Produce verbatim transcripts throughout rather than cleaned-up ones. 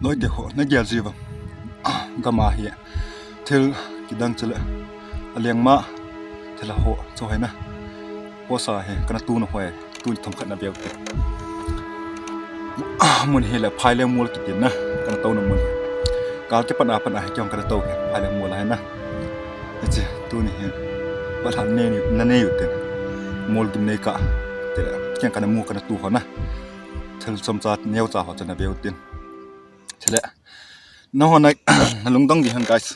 Loi te ho, na gel jiu vem? Gam a hi thil kidang chule, aleng ma thil a ho chu hi na. Post a hi kana tuna ho, tuni thomkhat na veu te. Mun hi le Phaileng mol kiti na, kana touna mun. Kal kipat a pat a hi kei jong kana tou hi Phaileng mol a hi na. Hiche tuni hi balhan nei, na nei u tin. Mol gimnei kah te le, kei jong kana mu kana tu ho na. Thil chomcha neocha ho chu na veu tin. Chule, nangho na, na lungdong ding hen, guys.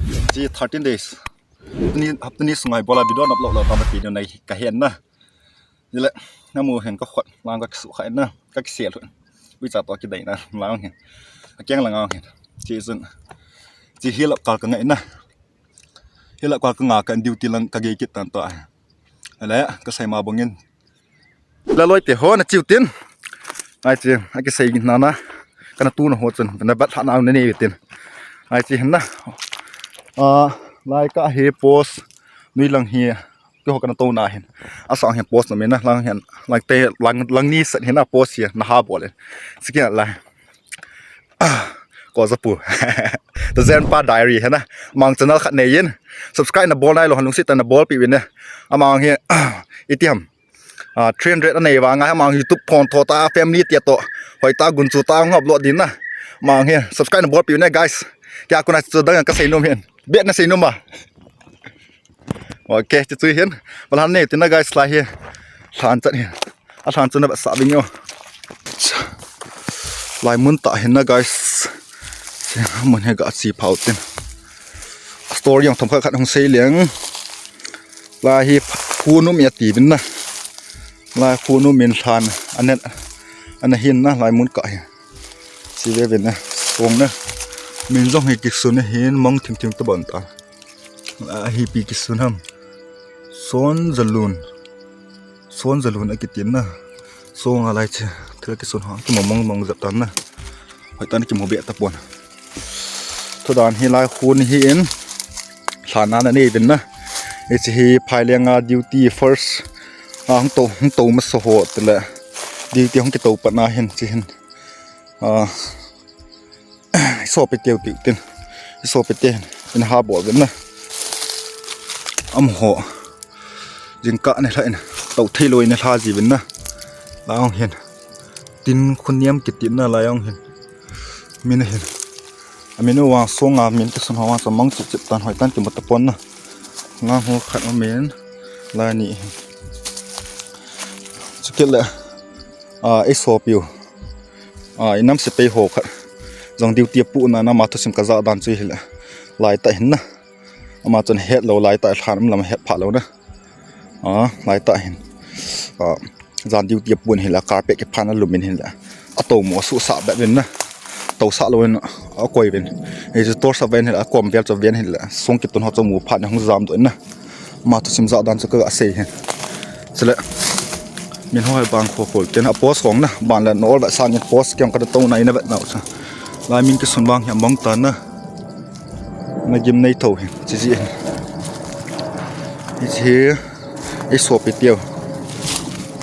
Hiche thirteen days, hapta ni, hapta ni sunga ibola video na upload lou tam ti ding nai ka hen na. Chule, na mu hen ka khut lang ka kisu kha na, ka kisel u. Uicha toh kidei na lang hen, akeng lang a hen. Hiche chun, hiche hi lap kal ka ngai na. Hi lap kal ka nga ka duty lang ka gei kit tan toh. Ahile, ka sei ma bang in. La loi te ho na chiu tin. Ai chi, a kisei na na. Kana tuna ho chun, na bat lhah na na nei u tin. Ai chi hin na. A, lai ka hi post, nui lang hi, keiho kana touna hin. Asang hin post na me na, lang hin, lang te, lang, lang ni sat hin na post hi, na ha bol in. Siki na lai. Ko za pu. Tajen pa diary hi na. Amang channel khat nei in. Subscribe na bol nai lou, han lungset tah in na bolpi uvin na. Amang hi, iti ham. A, three hundred anei vang a, amang YouTube phone tho ta, family te toh. Hoi ta, gunchu ta, ngap lou ding na. Amang hi, subscribe na bolpi uvin na, guys. Kei a kon a chu dang ka sei nom hin. Bet na sei nom a. Ok, hiche chu hin. Balhan nei u tin na, guys, lai hi. Lhan chat hin. Alhan chu na vetsah ving o. Lai mun tah hin na, guys. Mun hi ga chi phau tin. Story jong thomkhat khat hung sei leng. Lai hi khun um e ati vin na. Lai khun um in lhan. Anen, ana hin na, lai mun kah hi. Chi ve vin na. Song na. Min jong hi kisun ahin, mong thim thim ta bon ta. A, hi pi kisun ham. Son jalun. Son jalun akiti na. Song a lai che. Thil kisun ha. Kimu mong mong jep tan na. Hoi tan kimu be ta pon. Thu dan hi lai khun hi in. Lhan a na nei vin na. Hiche hi Phaileng a duty first. A, hung tou, hung tou masa ho te le. Duty hung kitou pat na hin chi hin. A, i sopi teu tiu tin. I sopi te hin. In ha bol vin na. Amaho. Jingkah ni lha in. Tou thei lou in lha ji vin na. Lai jong hin. Tin khun niam kiti na lai jong hin. Min hin. Amin u vang song a min kisun ho vang sa mang chip chip tan hoi tan kimu ta pon na. Nang ho khat amin. Lai ni hin. Chukit le. A, i sopi u. A, i nam sepai ho khat. Jong duty a pu na na ma thusim ka ja dan chu hi le. Lai tah hin na. Ama chun het lou lai tah lhan um lam het pha lou na. A, lai tah hin. A, jan duty a pu in hi le carpet kiphan a lum in hi le. A tou mo su sa be vin na. Tou sa lou in a koi vin. Hiche tor sa vin hi le, a kom vel chu vin hi le. Song kitun ho chu mu phat na hung jam doh in na. Ma thusim ja dan chu ka ga sei hin. Chule. Min ho hai bang kho khol. Ken a post khong na. Ban le nol va sang in post kiang ka tou na in a vet nau cha. Lai min kisun vang hi a mong ta na. Na gimnei tho hin. Chi ji hin. Hiche hi. I sopi teu.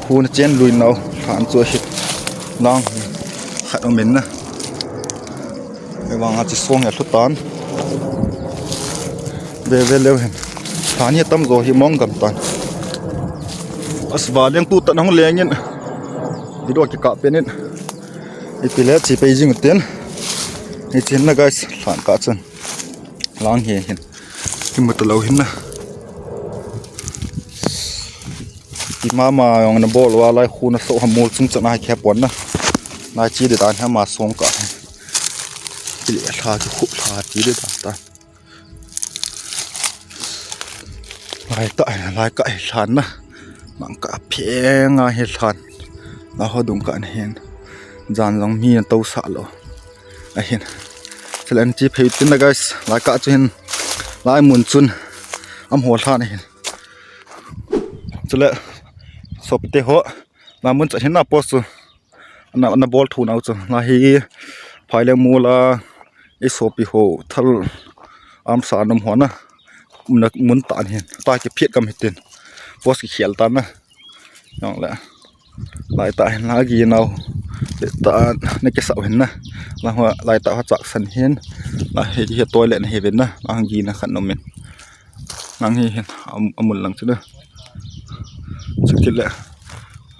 Khu na chen lui nau. Lhan chu hi. Lang. Khat um in na. Ei vang a chi song ya lhu tan. Ve ve leu hin. Tha ni tam jo hi mong gam tan. Asva leng tu tan hung leng in. Video kikap pen in. Ipi le chi pei jing u tin. Hiche hin na guys, lhan kah chun. Lang hi hin. Kimu ta lou hin na. Ti mama jong na bol uva lai khu na so ha mol chung chan a khe pon na. Lai chi de dan ha ma song ka. Ki le lha ki khu lha ti de dan ta. Lai ta lai ka hi lhan na. Mang ka pheng a hi lhan. Na ho dung ka na hin. Jan jong mi na to sa lou. Ahin. Chule an chi phei tin na guys. Lai ka chu hin. Lai mun chun. Amaho lhan ahin. Chule, sopi te ho, na mun chat hin na post chu, na, na bol thu nau chu, na hi, Phaileng mol a, i sopi ho, thal, am sa nom ho na, na mun tan hin, ta ki phiat kam hitin, post ki khel tan na, jong le, Laitah hin la ginau. Laitah na kisah hin na. La ho laitah ho chaksan hin. La hi, hi toilet na hi vin na. La gina khat nom in. Lang hi hin, am-, amun lang chu na. Chukit le.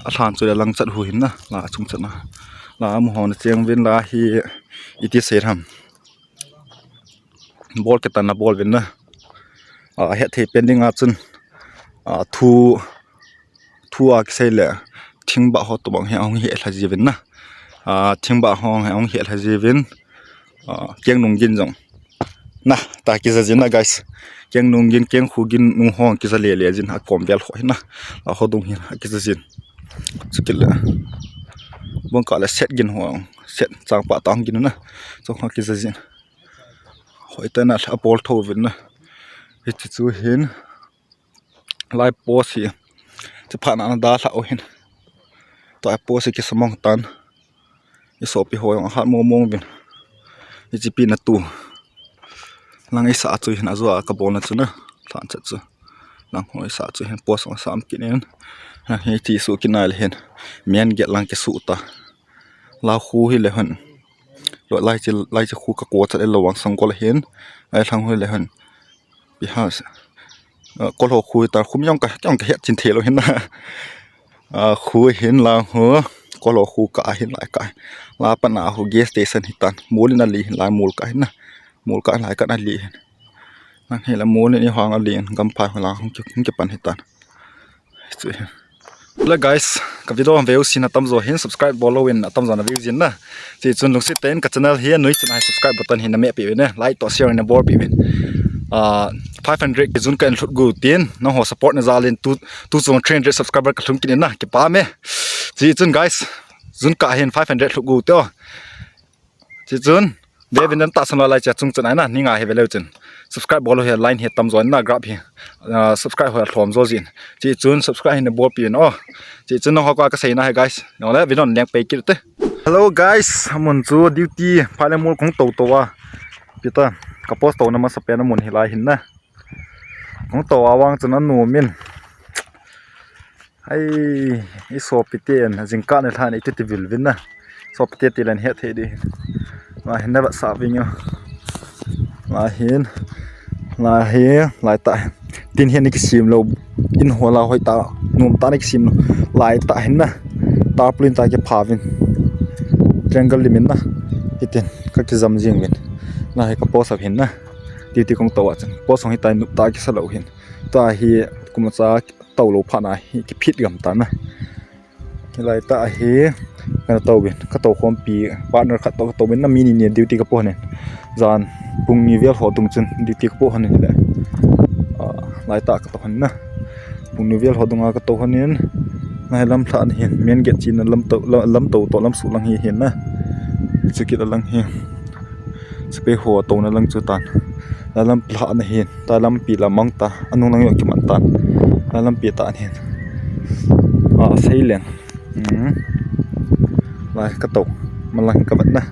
Alhan chu le lang chat hu hin na. La chung chat na. La amu ho na cheng vin la hi iti sei ham. Bol kitan na bol vin na. A, het thei pen ding a chun. A, thu, thu a kisei le. Thingbah ho tobang hi ahung hi lha ji vin na. A, thingbah ho hi ahung hi lha ji vin. A, keng nung gin jong. Na, ta kija jin na, guys. Keng nung gin, keng khu gin nung ho kija le le jin a kom vel ho hi na. A ho dung hi a kija jin. Chukit le. Bong ka le set gin ho, set chang pa ta gin na. Chong ho kija jin. Hoi ta na a bol tho vin na. Hichi chu hin. Lai post hi. Chi pha na na da lha o hin. To a post hi kisamong tan. I sopi ho jong hat mo mong vin. I chi pi na tu. Lang i sa chu hin a zo a ka bol na chu na. Than chat chu. Lang ho i sa chu hin post ong sam kin in. Lang hi chi su kin ai le hin. Mian get lang ki su ta. La khu hi le hin. Lo lai chi, lai chi khu ka ko chat e lo wang sang ko le hin. Ai lang hu le hin. Pi ha. Ko lo khu ta khu mi jong ka, jong ka het chin thei lo hin na. A, khu hin lang hu, ko lo khu ka hin lai ka. La pa na hu gas station hi tan. Mol in a li hin lai mol ka hin na. Mol ka lai ka na li hin. Nang hi la mol in i hang a li hin gam phai hu lang hung ki, hung ki pan hi tan. Chu hi. Le guys, ka video ve u sin atam jo hin subscribe bol lo in atam jo na view jin na. Chi chun lungsit ten ka channel hi nui chun ai subscribe button hin na me pi ve ne. Like to share na bol pi ve. Ah, five hundred ki jun ka in thut gu tin. Nang ho support na jal in tu, tu chung three hundred subscriber ka lhung kin na. Ki pa me. Chi chun guys, jun ka hin five hundred thut gu te o. Chi chun, ve vin dan ta san lo lai cha chung chun ai na, ni nga he ve leu chun. Subscribe bol lo he line he tam jo na grab he. Ah, subscribe ho lhom jo jin. Chi chun subscribe hin bol pi no. Chi chun nang ho ka ka sei na he guys. Nang le video leng pe kit te. Hello guys, mun chu duty pha le mul kong to to wa. Pita, ka post to na masa pe na mun hi lai hin na. Kong to awang chun anu min. Ai, i sopi ten, jingkah ni lhan i titi vil vin na. Sopi te ti len het thei di. La hin na vat sa ving yo. La hin, la hi, lai ta. Tin hin ni kisim lo. In ho la hoi ta, num ta ni kisim lo. Lai ta hin na. Tarpaulin ta ki pha vin. Triangle limin na. Itin, ka kizam jing vin. La hi ka post up hin na. Ti ti kong to wa chun. Post hong hi tai nup ta kisa lo hin. Ta hi kum cha to lo pha na hi ki phit gam ta na. Hi lai ta hi ka to bin ka to khom pi partner khat to ka to bin na mi ni ni duty ka po ne. Jan pung ni vel ho tung chun duty ka po han le. Ah, lai ta ka to han na. Pung ni vel ho dunga ka to han in. Ngai lam thla ni hin men get chin lam to, lam to to lam su lang hi hin na. Chukit lang hi. Sepai ho to na lang chu tan. La lam thla na hin. Ta lampi la mang ta, anung nang yo ki man tan. La lampi ta hin. A, sei leng. Hmm. Lai ka to. Malang ka vat na.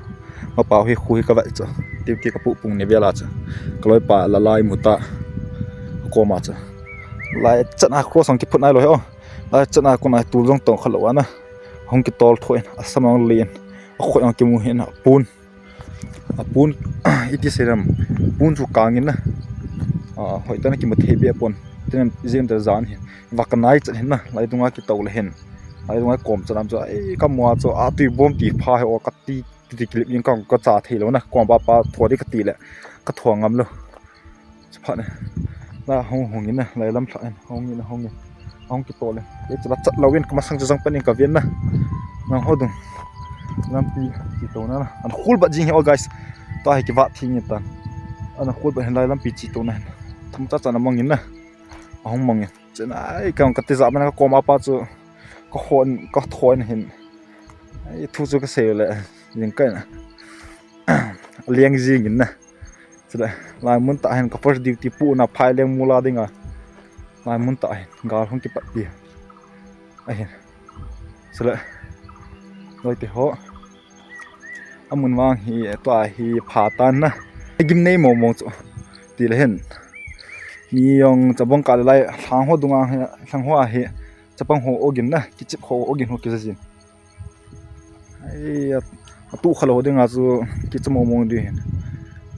Ma pau hi khu hi ka vat chu. Tiu ti ka pu pung ni vela chu. Ka loi pa la lai mu ta. Ko ma chu. Lai chan a cross ang ki phut nai lo he o. Lai chan a kun ai tu jong tong kha lo ana. Hong ki tol tho in. A samang li in. A khoi ang ki mu hin a pun. A pun, iti seram, pun chu kangin na. A, hoi ta na kimu thei be pon. Tinem jim ta jan hin. Vak nai chat hin na. Lai dunga ki to le hin. Lai dunga kom chat am chu. Ai, ka mua chu. A tui bom ti pha he o ka ti, ti, ti clip in ka, ka cha thei lo na. Kom pa pa tho di ka ti le. Ka tho ngam lo. Chaphat ne. La hong hong in na, lai lam thla in, hong in, hong in. Hong ki to le. E chala chat lo in, ka masang chu jang pan in ka vin na. Nang ho dung. Lampi, ki to na na. An khul bat jing he o guys. Ta hi ki vat thing in tan. An khul bat hin lai lampi chi to na hin. Thum cha cha na mang in na. Hong mang in. Chen ai, ka, ka ti ja man ka kom a pa chu. Ka hon, ka thon hin. Ai, thu chu ka sei le. Jing ka na. Liang jing in na. Chule, lai mun ta hin ka first duty pu na phai leng mula dinga. Lai mun ta hin, gal hung kipat pi. Ahin. Chule, loi te ho. Amun vang hi, tua hi pha tan na. Gim nei mo mo chu. Ti le hin. Mi jong chabong ka le lai, thlang ho dunga hi, thlang ho a hi. Chapang ho ogin na, kichep ho ogin ho kijajin. Ai, a, atuh khalou dinga chu kicha mong mong ding hin.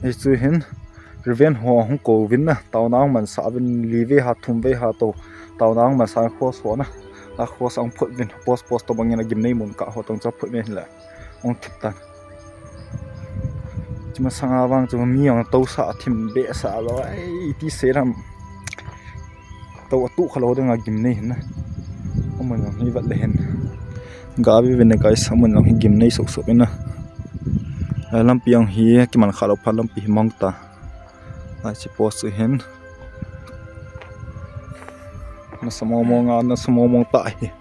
Hichu hin, reven ho hung kouvin na, taona hung mansah uvin, li vei ha, thum vei ha toh, taona hung mansah cross ho na, a cross ahung phut uvin, post post tobang in agimnei mun kah ho tong chu aphut uvin le, ahung thip tan. Chuma sanga vang chu mi ahung tousah, athim behsah lou, ai, iti sei ram. Tou atuh khalou dinga gimnei hin na. Amun jong hi vet le hin. Ga ve ve ne guys, amun jong hi gimnei soh soh in na. Ai, lampi jong hi kiman khalou phat lampi hi mang ta. Ai, hiche post chu hin. Nasa mong mong a, nasa mong mong ta hi.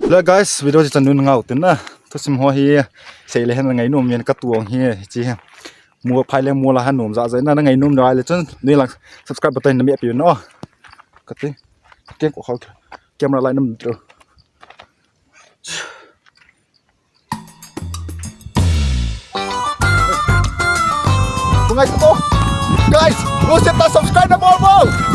Hello guys, video chu chan nun ngau tin na. Thusim ho hi sei le hin ngainom in katuang hi chi. Mu phai le mu la han nom ja ja na, ngainom dai le chun ni lang subscribe button na meh pi no. Kati. Keng ko khau. Camera light nam tro. Guys, oh, guys, lungset tah subscribe na bol bol.